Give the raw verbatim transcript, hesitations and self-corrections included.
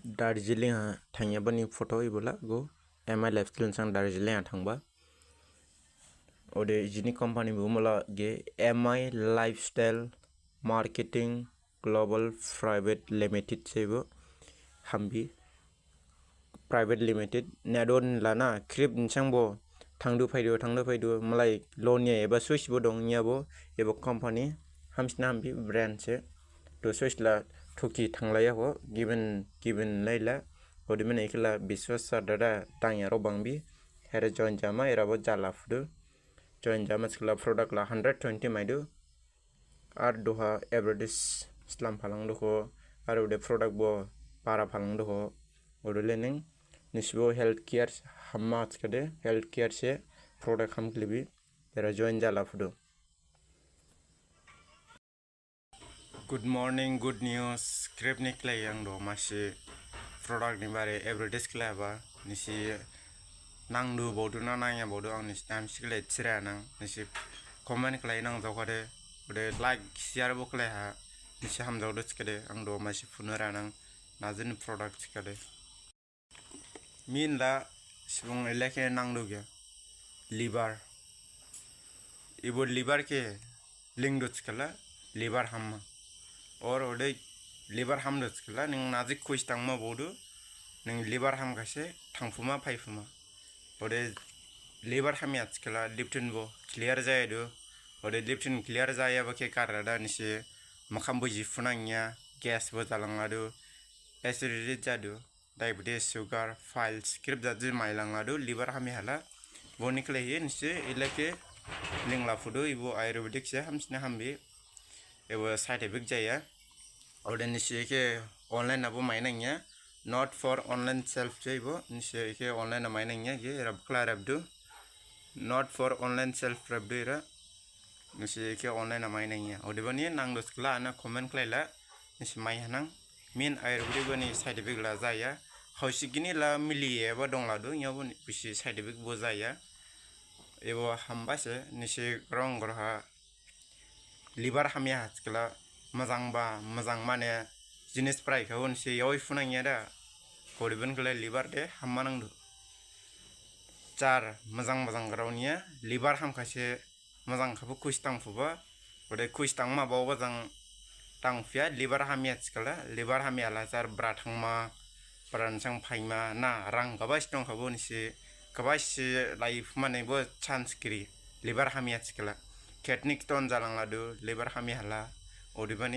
Darjeeling ha thangyabani photo ibola go M I Lifestyle sang Darjeeling ha thangba. Ode jini company bumala ge M I Lifestyle Marketing Global Private Limited sebo hambi Private Limited. Nadon lana krip nsang bo thangdu phaidu, thangdu phaidu, malai lonya eba switch bo dong nyabo, eba company hamsina hambi brand se. To switch la thuki thanglaya ho, given, given laila. Ode mene ikla biswas sa dada tangya ro bangbi. Here join jama, era bo jala phudu. Join jama sikla product la hundred twenty maidu. Ar duha advertise slam phalang duho, ar ode product bo para phalang duho. Ode lening, nisibo health care hamma sikade, health care se product ham klibi, era join jala phudu. Good morning, good news. Krip ni khlai ang do masi product ni bare advertise khlaiba. Nisi nangdu bodu na nangya bodu ang nisi time sikle chira nang. Nisi comment khlai nang jokade. Ode like, share bo khlai ha. Nisi hamjokdu sikade ang do masi phunura nang. Najin product sikade. Min la sibung eleke nangdu ge. Liver. Ibo liver ke lingdu sikala liver hamma. Or ode liver hamdu sikala ning naji kuis tangma bodu. Ning liver ham kase thangphuma phaiphuma. Ode liver hamya sikala liptin bo clear jayadu. Ode liptin clear jayaba ke karada nisi makham bo jiphunangya, gas bo jalangladu, acidity jadu. Diabetes, sugar, piles, krip jat ji mailangladu, liver hamya hala. Boni khlaihi nisi eleke lingla phudu, ibo ayurvedic se hamsina hambi. Ebo side effect jaya. Ode nisi ke online abo mainangya. Not for online shelf se ibo, nisi ke online mainangya, ge rab khlai rabdu. Not for online shelf rabdu era. Nisi ke online mainangya. Odebani nangdu sikla ana comment khlaila. Nisi mai hanang. Min ayurvedic bani side effect la jaya. Hausi gini la mili eba dongladu, yabo ni bisi side effect bo jaya. Ebo hamba se, nisi grong groha liver hamya sikla, majangba, majang mane, jinis prai kha, nisi yaoi phunangya da. Koriban khlai liver de hamma nangdu. Char, majang majang grao niya, liver ham kase, majang khabo kuis tangphuba. Ode kuis tangma baoba jang tangphiya, liver hamya sikala, liver hamya la char bra thangma, bra nsang phaima, na rang gabasi dong khabo nisi, gabasi lai phumane bo chance giri, liver hamya sikala. Kidney stone jalangladu, liver hamya hala, odebani